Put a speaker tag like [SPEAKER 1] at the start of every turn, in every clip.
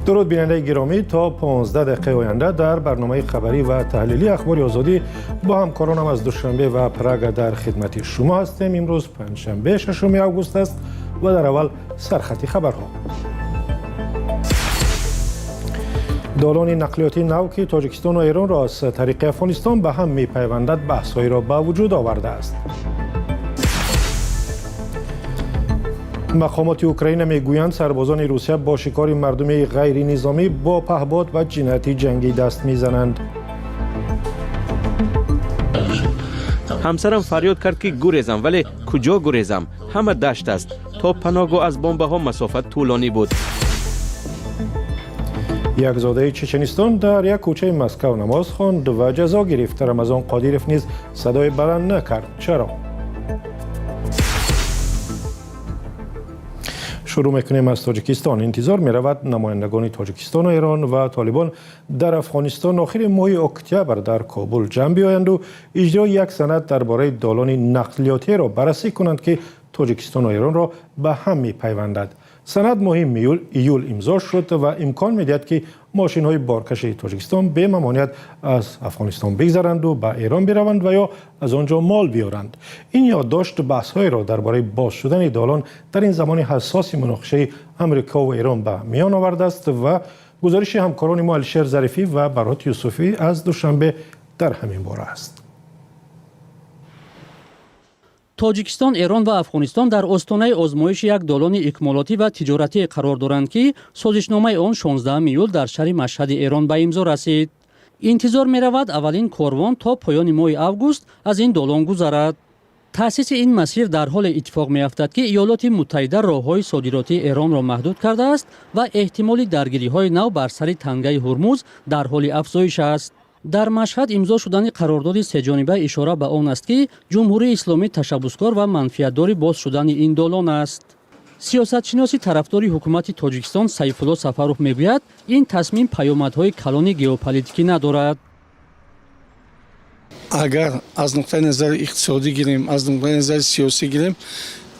[SPEAKER 1] Дуруд, бинандаи гиромӣ. То 15 дақиқаи оянда дар барномаи хабарӣ ва таҳлилии «Ахбори Озодӣ» бо ҳамкоронам аз Душанбе ва Прага дар хидмати шумо ҳастем. Имрӯз панҷшанбе, 6 август аст ва дар аввал сархати хабарҳо. Долони нақлиётии нав, ки Тоҷикистону Эронро аз тариқи Афғонистон ба ҳам мепайвандад, баҳсҳоеро ба вуҷуд овардааст. Мақомоти Украина мегӯянд, сарбозони Русия бо шикори мардуми ғайринизомӣ бо паҳбод ба ҷинояти ҷангӣ даст мезананд.
[SPEAKER 2] Ҳамсарам фарёд кард, ки гурезам, вале куҷо гурезам? Ҳама дашт аст. То паноҳгоҳ аз бомбаҳо масофат тӯлонӣ буд.
[SPEAKER 1] Як зодаи Чеченистон дар як кӯчаи Москав намоз хонд ва ҷазо гирифт. Рамазон Қодиров низ садои баланд накард. Чаро? Шурӯъ мекунем аз Тоҷикистон. Интизор меравад, намояндагони Тоҷикистону Эрон ва Толибон дар Афғонистон охири моҳи октябр дар Кобул ҷамъ биёянду иҷрои як санад дар бораи долони нақлиётиро баррасӣ кунанд, ки Тоҷикистону Эронро ба ҳам мепайвандад. Санад моҳи июл имзо шуд ва имкон медиҳад, ки мошинҳои боркаши Тоҷикистон бемамоният аз Афғонистон бигзаранду ба Эрон бираванд ва ё аз он ҷо мол биёранд. Ин ёддошт баҳсҳоеро дар бораи боз шудани долон дар ин замони ҳассоси муноқишаи Амрикову Эрон ба миён овардааст ва гузориши ҳамкорони мо Алишер Зарифӣ ва Барот Юсуфӣ аз Душанбе дар ҳамин бора аст.
[SPEAKER 3] Тоҷикистон, Эрон ва Афғонистон дар остонаи озмоиши як долони икмолотӣ ва тиҷоратӣ қарор доранд, ки созишномаи он 16 июл дар шаҳри Машҳади Эрон ба имзо расид. Интизор меравад, аввалин корвон то поёни моҳи август аз ин долон гузарад. Таъсиси ин масир дар ҳоле иттифоқ меафтад, ки Иёлоти Муттаҳида роҳҳои содиротии Эронро маҳдуд кардааст ва эҳтимоли даргириҳои нав бар сари тангаи Ҳурмуз дар ҳоли афзоиш аст. Дар Машҳад имзо шудани қарордоди сеҷониба ишора ба он аст, ки Ҷумҳурии Исломӣ ташаббускор ва манфиатдори боз шудани ин долон аст. Сиёсатшиноси тарафдори ҳукумати Тоҷикистон Сайфулло Сафаров мегӯяд, ин тасмим паёмадҳои калони геополитикӣ надорад.
[SPEAKER 4] Агар аз нуқтаи назари иқтисодӣ гирем, аз нуқтаи назари сиёсӣ гирем,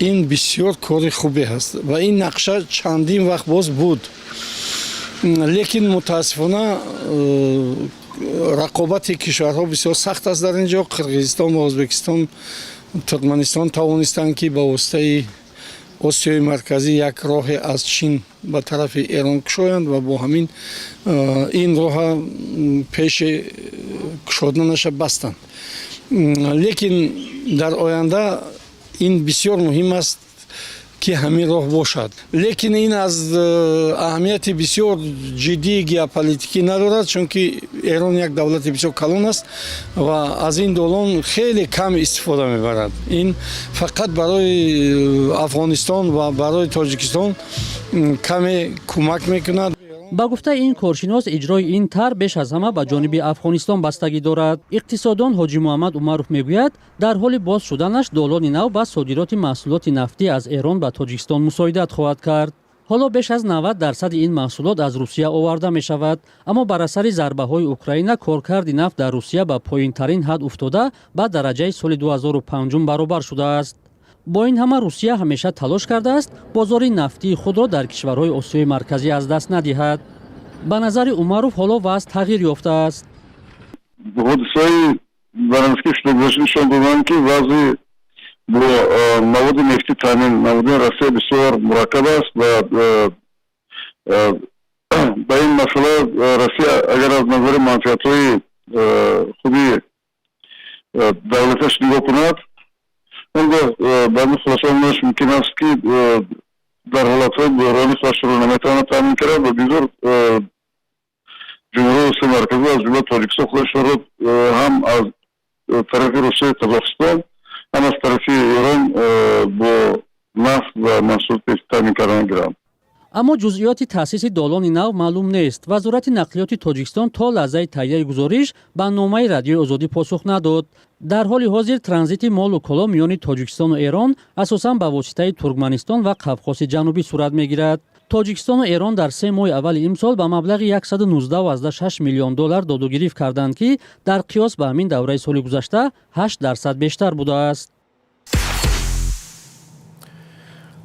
[SPEAKER 4] ин бисёр кори хубе ҳаст ва ин нақша чандин вақт боз буд, лекин мутаассифона рақобати кишварҳо бисёр сахт аст. Дар ин ҷо Қирғизистон ва Ӯзбекистон, Туркманистон тавонистанд, ки ба воситаи Осиёи Марказӣ як роҳе аз Чин ба тарафи Эрон кушоянд ва бо ҳамин ин роҳа пеши кушоданаша бастанд. Лекин дар оянда ин бисёр муҳим аст, ки ҳамин роҳ бошад, лекин ин аз аҳамияти бисёр ҷиддии геополитикӣ надорад, чунки Эрон як давлати бисёр калон аст ва аз ин долон хеле кам истифода мебарад. Ин фақат барои Афғонистон ва барои Тоҷикистон каме кӯмак мекунад.
[SPEAKER 3] Ба гуфтаи ин коршинос, иҷрои ин тарҳ беш аз ҳама ба ҷониби Афғонистон бастагӣ дорад. Иқтисоддон Ҳоҷи Муҳаммад Умаров мегӯяд, дар ҳоли боз шуданаш долони нав ба содироти маҳсулоти нафтӣ аз Эрон ба Тоҷикистон мусоидат хоҳад кард. Ҳоло беш аз 90 дарсади ин маҳсулот аз Русия оварда мешавад, аммо бар асари зарбаҳои Украина коркарди нафт дар Русия ба поинтарин ҳад уфтода, ба дараҷаи соли 2005 баробар шудааст. Бо ин ҳама Русия ҳамеша талош кардааст, бозори нафтии худро дар кишварҳои Осиёи Марказӣ аз даст надиҳад. Ба назари Умаров, ҳоло вазъ тағйир ёфтааст.
[SPEAKER 5] Ҳодисаи дар наздики шуда гузашта нишон доданд, ки вазъи бо маводи нефтӣ таъмин намудани Россия бисёр мураккаб аст ва ба ин масъала Россия агар аз назари манфиатҳои худи давлаташ нигоҳ кунад, он гоҳ ба ин хулоса омаданаш мумкин аст, ки дар ҳолатҳои буҳронӣ худашро наметавонад таъмин кард ва бисёр ҷумҳурии Осиёи Марказӣ, аз ҷумла Тоҷикистон, худашонро ҳам аз тарафи Русияи Қазоқистон, ҳам аз тарафи Эрон бо нафт ва маҳсулоти таъмин кардан гиранд.
[SPEAKER 3] Аммо ҷузъиёти таъсиси долони нав маълум нест. Вазорати нақлиёти Тоҷикистон то лаҳзаи таҳияи гузориш ба номаи Радиои Озодӣ посух надод. Дар ҳоли ҳозир транзити молу коло миёни Тоҷикистону Эрон асосан ба воситаи Туркманистон ва Қавқоси Ҷанубӣ сурат мегирад. Тоҷикистону Эрон дар 3 моҳи аввали имсол ба маблағи 119,6 миллион доллар додугирифт карданд, ки дар қиёс ба ҳамин давраи соли гузашта 8% бештар будааст.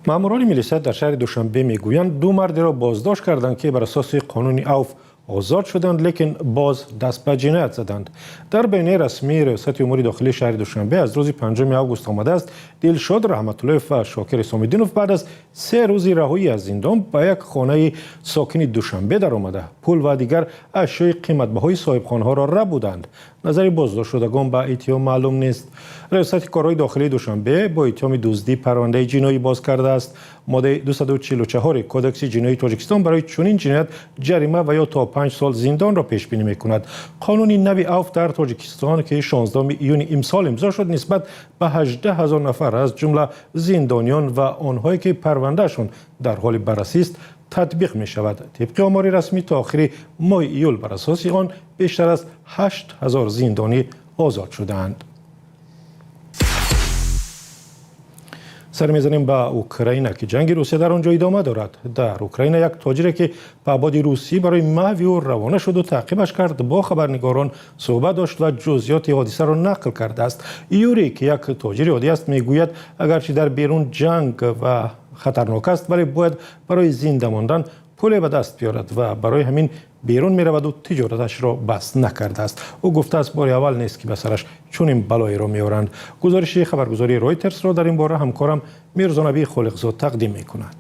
[SPEAKER 1] Маъмурони милиса дар шаҳри Душанбе мегӯянд, ду мардеро боздошт карданд, ки бар асоси қонуни авф озод шуданд, лекин боз даст ба ҷиноят заданд. Дар баёнияи расмии Риёсати умури дохилии шаҳри Душанбе аз рӯзи 5 август омадааст, Дилшод Раҳматуллоев ва Шокир Исомиддинов баъд аз 3 рӯзи раҳоӣ аз зиндон ба як хонаи сокини Душанбе даромада, пул ва дигар ашёи қиматбаҳои соҳибхонаҳоро рабуданд. Назари боздоштшудагон ба иттиҳом маълум нест. Риёсати корҳои дохилии Душанбе бо иттиҳоми дуздӣ парвандаи ҷиноӣ боз кардааст. Моддаи 244 Кодекси ҷиноии Тоҷикистон барои чунин ҷиноят ҷарима ва ё то 5 сол зиндонро пешбинӣ мекунад. Қонуни нави авф дар Тоҷикистон, ки 16 июни имсол имзо шуд, нисбат ба 18 ҳазор нафар, аз ҷумла зиндониён ва онҳое ки парвандаашон дар ҳоли баррасист, татбиқ мешавад. Тибқи омори расмӣ, то охири моҳи июл бар асоси он бештар аз 8 ҳазор зиндонӣ озод шудаанд. Сар мезанем ба Украина, ки ҷанги Русия дар он ҷо идома дорад. Дар Украина як тоҷире, ки паҳбоди русӣ барои маҳви ӯ равона шуду таъқибаш кард, бо хабарнигорон суҳбат дошт ва ҷузъиёти ҳодисаро нақл кардааст. Юрий, ки як тоҷири оддӣ аст, мегӯяд, агарчи дар берун ҷанг ва хатарнок аст, вале бояд барои зинда мондан пуле ба даст биёрад ва барои ҳамин берун мераваду тиҷораташро бас накардааст. Ӯ гуфтааст, бори аввал нест, ки ба сараш чунин балоеро меоранд. Гузориши хабаргузории Ройтерсро дар ин бора ҳамкорам Мирзонабӣ Холиқзод тақдим мекунад.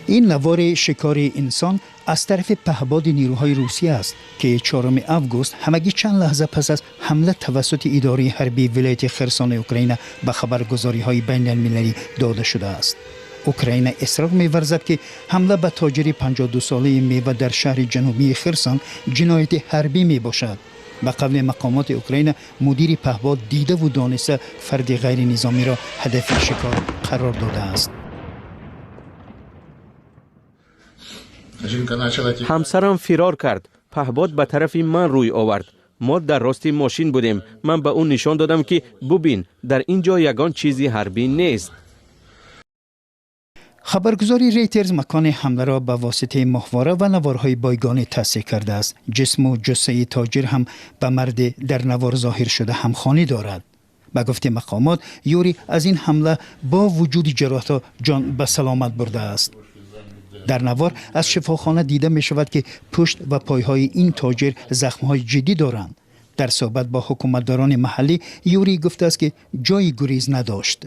[SPEAKER 6] Ин навори шикори инсон аз тарафи паҳбоди нерӯҳои Русия аст, ки 4 август, ҳамагӣ чанд лаҳза пас аз ҳамла тавассути идораи ҳарбии вилояти Херсони Украина ба хабаргузориҳои байналмилалӣ дода шудааст. Украина исрор меварзад, ки ҳамла ба тоҷири 52-солаи мева дар шаҳри ҷанубии Херсон ҷинояти ҳарбӣ мебошад. Ба қавли мақомоти Украина, мудири паҳбод дидаву дониста фарди ғайринизомиро ҳадафи шикор қарор додааст.
[SPEAKER 2] Ҳамсарам фирор кард. Паҳбод ба тарафи ман рӯй овард. Мо дар рости мошин будем. Ман ба ӯ нишон додам, ки бубин, дар ин ҷо ягон чизи ҳарбӣ нест.
[SPEAKER 6] Хабаргузори Рейтерз макони ҳамларо ба воситаи моҳвора ва наворҳои бойгонӣ таъсир кардааст. Ҷисму ҷуссаи тоҷир ҳам ба марде дар навор зоҳир шуда ҳамхонӣ дорад. Ба гуфти мақомот, Юрий аз ин ҳамла бо вуҷуди ҷароҳатҳо ҷон ба саломат бурдааст. Дар навор аз шифохона дида мешавад, ки пушт ва пойҳои ин тоҷир захмҳои ҷиддӣ доранд. Дар суҳбат бо ҳукуматдорони маҳаллӣ, Юрий гуфтааст, ки ҷои гурез надошт.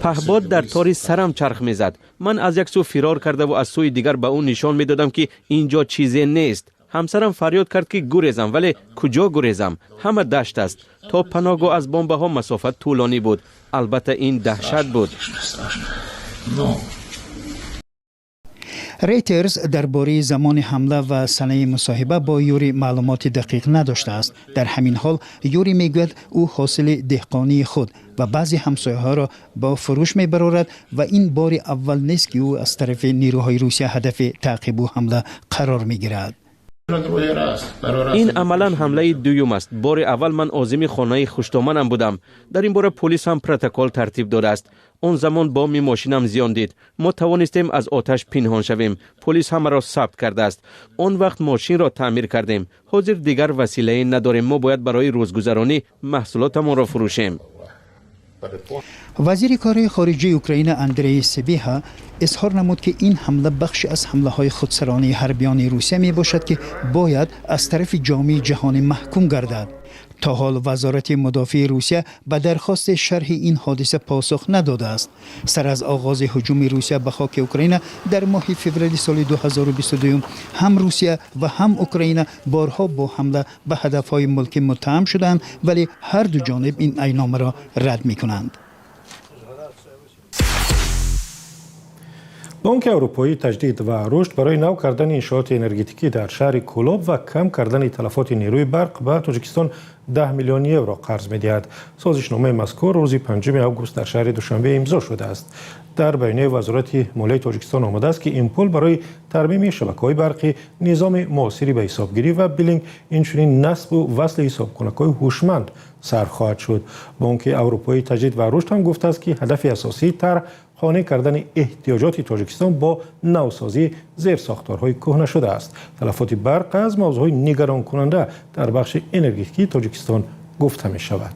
[SPEAKER 2] Паҳбод дар тори сарам чарх мезад. Ман аз як сӯ фирор кардаву аз сӯи дигар ба ӯ нишон медодам, ки ин ҷо чизе нест. Ҳамсарам фарёд кард, ки гурезам, вале куҷо гурезам? Ҳама дашт аст. То паноҳгоҳ аз бомбаҳо масофат тӯлонӣ буд. Албатта, ин даҳшат буд.
[SPEAKER 6] Рейтерз дар бораи замони ҳамла ва санаи мусоҳиба бо Юрий маълумоти дақиқ надоштааст. Дар ҳамин ҳол, Юрий мегӯяд, ӯ ҳосили деҳқонии худ ва баъзе ҳамсояҳоро бо фурӯш мебарорад ва ин бори аввал нест, ки ӯ аз тарафи нерӯҳои Русия ҳадафи таъқибу ҳамла қарор мегирад.
[SPEAKER 2] Ин амалан ҳамлаи дуюм аст. Бори аввал ман озими хонаи хуштоманам будам. Дар ин бора полис ҳам протокол тартиб додааст. Он замон боми мошинам зиён дид. Мо тавонистем аз оташ пинҳон шавем. Полис ҳамаро сабт кардааст. Он вақт мошинро таъмир кардем. Ҳозир дигар василае надорем. Мо бояд барои рӯзгузаронӣ маҳсулотамонро фурӯшем.
[SPEAKER 6] Вазири корҳои хориҷии Украина Андрей Сибиҳа изҳор намуд, ки ин ҳамла бахши аз ҳамлаҳои худсаронаи ҳарбиёни Русия мебошад, ки бояд аз тарафи ҷомеаи ҷаҳонӣ маҳкум гардад. То ҳол Вазорати мудофиаи Русия ба дархости шарҳи ин ҳодиса посух надодааст. Сар аз оғози ҳуҷуми Русия ба хоки Украина дар моҳи феврали соли 2022, ҳам Русия ва ҳам Украина борҳо бо ҳамла ба ҳадафҳои мулкӣ муттаҳам шудаанд, вале ҳар ду ҷониб ин айномаро рад мекунанд.
[SPEAKER 1] Бонки Аврупоии таҷдид ва рушд барои нав кардани иншооти энергетикӣ дар шаҳри Кӯлоб ва кам кардани талафоти нерӯи барқ ба Тоҷикистон 10 миллион евро қарз медиҳад. Созишномаи мазкур рӯзи 5 август дар шаҳри Душанбе имзо шудааст. Дар баёнияи Вазорати молияи Тоҷикистон омадааст, ки ин пул барои тармими шабакаҳои барқӣ, низоми муосири ба ҳисобгирӣ ва биллинг, инчунин насбу васли ҳисобкунакҳои ҳушманд сарф хоҳад шуд. Бонки Аврупоии таҷдид ва рушд ҳам гуфтааст, ки ҳадафи асосии тарҳ қонеъ кардани эҳтиёҷоти Тоҷикистон бо навсозии зерсохторҳои кӯҳна шудааст. Талафоти барқ аз мавзӯъҳои нигаронкунанда дар бахши энергетикии Тоҷикистон гуфта мешавад.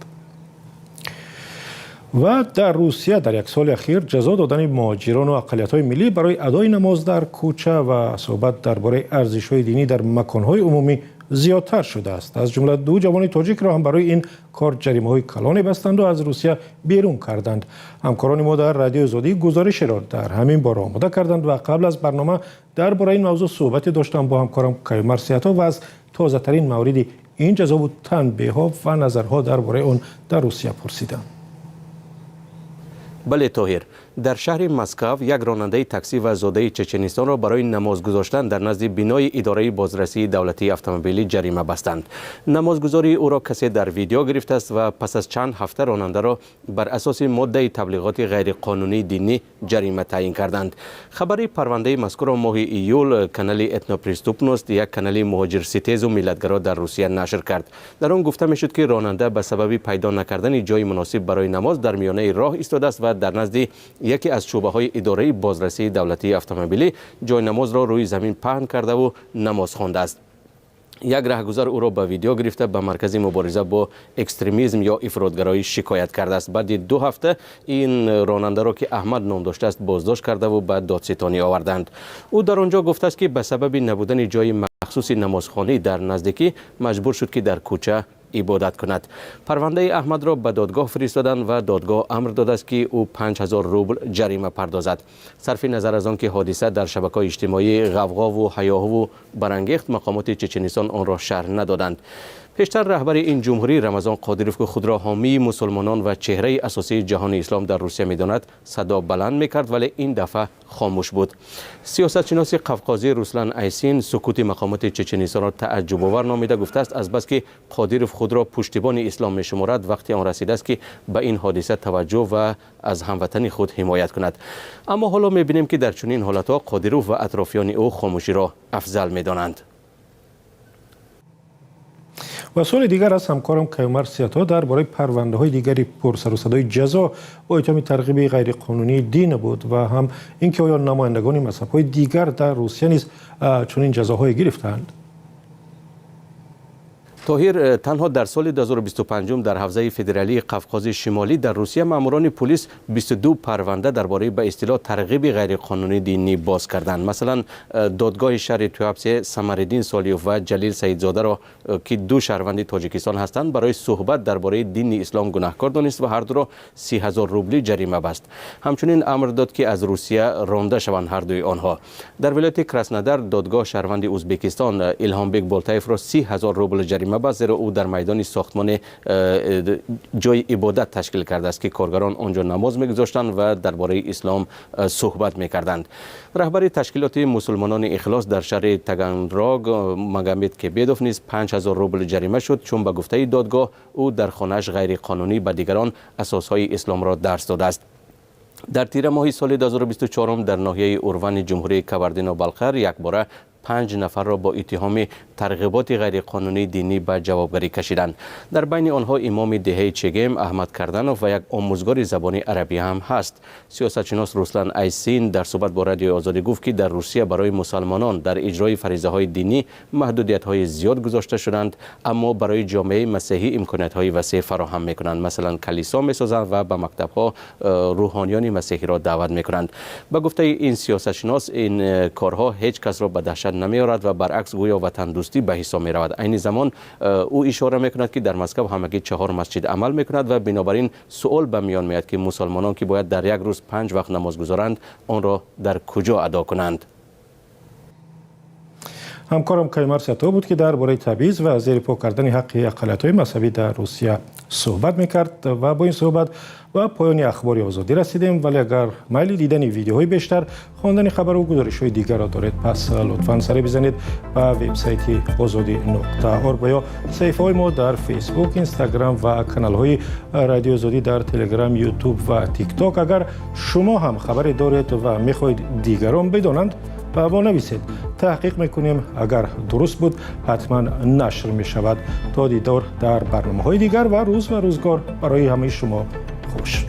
[SPEAKER 1] Ва дар Русия дар як соли ахир ҷазо додани муҳоҷирону ақаллиятҳои миллӣ барои адои намоз дар кӯча ва суҳбат дар бораи арзишҳои динӣ дар маконҳои умумӣ зиёдтар шудааст. Аз ҷумла ду ҷавони тоҷикро ҳам барои ин кор ҷаримаҳои калоне бастанду аз Русия берун карданд. Ҳамкорони мо дар Радиои Озодӣ гузоришеро дар ҳамин бора омода карданд ва қабл аз барнома дар бораи ин мавзӯъ суҳбате доштам бо ҳамкорам Каюмарс Сиҳатов ва аз тозатарин мавриди ин ҷазову танбеҳҳо ва назарҳо дар бораи он дар Русия пурсидам.
[SPEAKER 2] Бале, Тоҳир, дар шаҳри Москав як ронандаи таксӣ ва зодаи Чеченистонро барои намоз гузоштан дар назди бинои идораи бозрасии давлатии автомобилӣ ҷарима бастанд. Намозгузории ӯро касе дар видео гирифтааст ва пас аз чанд ҳафта ронандаро бар асоси моддаи таблиғоти ғайриқонунии динӣ ҷарима таъйин карданд. Хабари парвандаи мазкурро моҳи июл канали «Этнопреступность», як канали муҳоҷирситезу миллатгаро дар Русия, нашр кард. Дар он гуфта мешуд, ки ронанда ба сабаби пайдо накардани ҷои муносиб барои намоз дар миёнаи роҳ истодааст ва дар назди яке аз шӯъбаҳои идораи бозрасии давлатии автомобилӣ ҷойнамозро рӯи замин паҳн кардаву намоз хондааст. Як раҳгузар ӯро ба видео гирифта, ба маркази мубориза бо экстремизм ё ифротгароӣ шикоят кардааст. Баъди 2 ҳафта ин ронандаро, ки Аҳмад ном доштааст, боздошт кардаву ба додситонӣ оварданд. Ӯ дар он ҷо гуфтааст, ки ба сабаби набудани ҷои махсуси намозхонӣ дар наздикӣ маҷбур шуд, ки дар кӯча ибодат кунад. Парвандаи Аҳмадро ба додгоҳ фиристоданд ва додгоҳ амр додааст, ки ӯ 5000 рубл ҷарима пардозад. Сарфи назар аз он ки ҳодиса дар шабакаҳои иҷтимоӣ ғавғову ҳаёҳуву барангехт, мақомоти Чеченистон онро шарҳ надоданд. Пештар раҳбари ин ҷумҳурӣ Рамазон Қодиров, ки худро ҳомии мусулмонон ва чеҳраи асосии ҷаҳони ислом дар Русия медонад, садо баланд мекард, вале ин дафъа хомӯш буд. Сиёсатшиноси қавқозӣ Руслан Айсин сукути мақомоти Чеченистонро тааҷҷубовар номида, гуфтааст, азбаски Қодиров худро пуштибони ислом мешуморад, вақти он расидааст, ки ба ин ҳодиса таваҷҷӯҳ ва аз ҳамватани худ ҳимоят кунад. Аммо ҳоло мебинем, ки дар чунин ҳолатҳо Қодиров ва атрофиёни ӯ хомӯширо афзал медонанд.
[SPEAKER 1] Ва суоли дигар аз ҳамкорам Каюмарс Сиҳатов дар бораи парвандаҳои дигари пурсарусадои ҷазо бо иттиҳоми тарғиби ғайриқонунии дин буд ва ҳам ин ки оё намояндагони мазҳабҳои дигар дар Русия низ чунин ҷазоҳое гирифтаанд.
[SPEAKER 2] Тоҳир, танҳо дар соли 2025 дар ҳавзаи федералии Қавқози Шимолӣ дар Русия маъмурони пулис 22 парванда дар бораи ба истилоҳ тарғиби ғайриқонунии динӣ боз карданд. Масалан, додгоҳи шаҳри Туапсе Самариддин Солиев ва Ҷалил Саидзодаро, ки ду шаҳрванди Тоҷикистон ҳастанд, барои суҳбат дар бораи дини ислом гунаҳкор донист ва ҳардуро 30 000 рублӣ ҷарима баст. Ҳамчунин амр дод, ки аз Русия ронда шаванд ҳардуи онҳо. Дар вилояти Краснодар додгоҳ шаҳрванди Ӯзбекистон Илҳомбек Болтаевро 30 000 рубл ҷарима баст, зеро ӯ дар майдони сохтмоне ҷои ибодат ташкил кардааст, ки коргарон он ҷо намоз мегузоштанд ва дар бораи ислом суҳбат мекарданд. Раҳбари ташкилоти мусулмонони Ихлос дар шаҳри Таганрог Магомед Кебедов низ 5000 рубл ҷарима шуд, чун ба гуфтаи додгоҳ ӯ дар хонааш ғайриқонунӣ ба дигарон асосҳои исломро дарс додааст. Дар тира моҳи соли 2024 дар ноҳияи Урвани ҷумҳурии Кабардино Балқар якбора панҷ нафарро бо иттиҳоми тарғиботи ғайриқонунии динӣ ба ҷавобгарӣ кашиданд. Дар байни онҳо имоми деҳаи Чегем Аҳмад Карданов ва як омӯзгори забони арабӣ ҳам ҳаст. Сиёсатшинос Руслан Айсин дар суҳбат бо Радиои Озодӣ гуфт, ки дар Русия барои мусалмонон дар иҷрои фаризаҳои динӣ маҳдудиятҳои зиёд гузошта шуданд, аммо барои ҷомеаи масеҳӣ имкониятҳои васеъ фароҳам мекунанд. Масалан, калисо месозанд ва ба мактабҳо рӯҳониёни масеҳиро даъват мекунанд. Ба гуфтаи ин сиёсатшинос, ин корҳо ҳеҷ касро ба даҳшат намеорад ва баръакс, гӯё ватандӯстӣ ба ҳисоб меравад. Айни замон ӯ ишора мекунад, ки дар Москав ҳамагӣ чаҳор масҷид амал мекунад ва бинобар ин суол ба миён меояд, ки мусалмонон, ки бояд дар як рӯз панҷ вақт намоз гузоранд, онро дар куҷо адо кунанд.
[SPEAKER 1] Ҳамкорам Каюмарс Сиҳатов буд, ки дар бораи табъиз ва зери по кардани ҳаққи ақаллиятҳои мазҳабӣ дар Русия суҳбат мекард. Ва бо ин суҳбат ба поёни Ахбори Озодӣ расидем. Вале агар майли дидани видеоҳои бештар, хондани хабару гузоришҳои дигарро доред, пас лутфан саре бизанед ба вебсайти озодӣ.орг ва ё саҳифаҳои мо дар Фейсбук, Инстаграм ва каналҳои Радиои Озодӣ дар Телеграм, Ютуб ва Тикток. Агар шумо ҳам хабаре доред ва мехоҳед дигарон бидонанд, ба мо нависед, таҳқиқ мекунем. Агар дуруст буд, ҳатман нашр мешавад. То дидор дар барномаҳои дигар ва рӯз ва рӯзгор барои ҳамаи шумо хуш.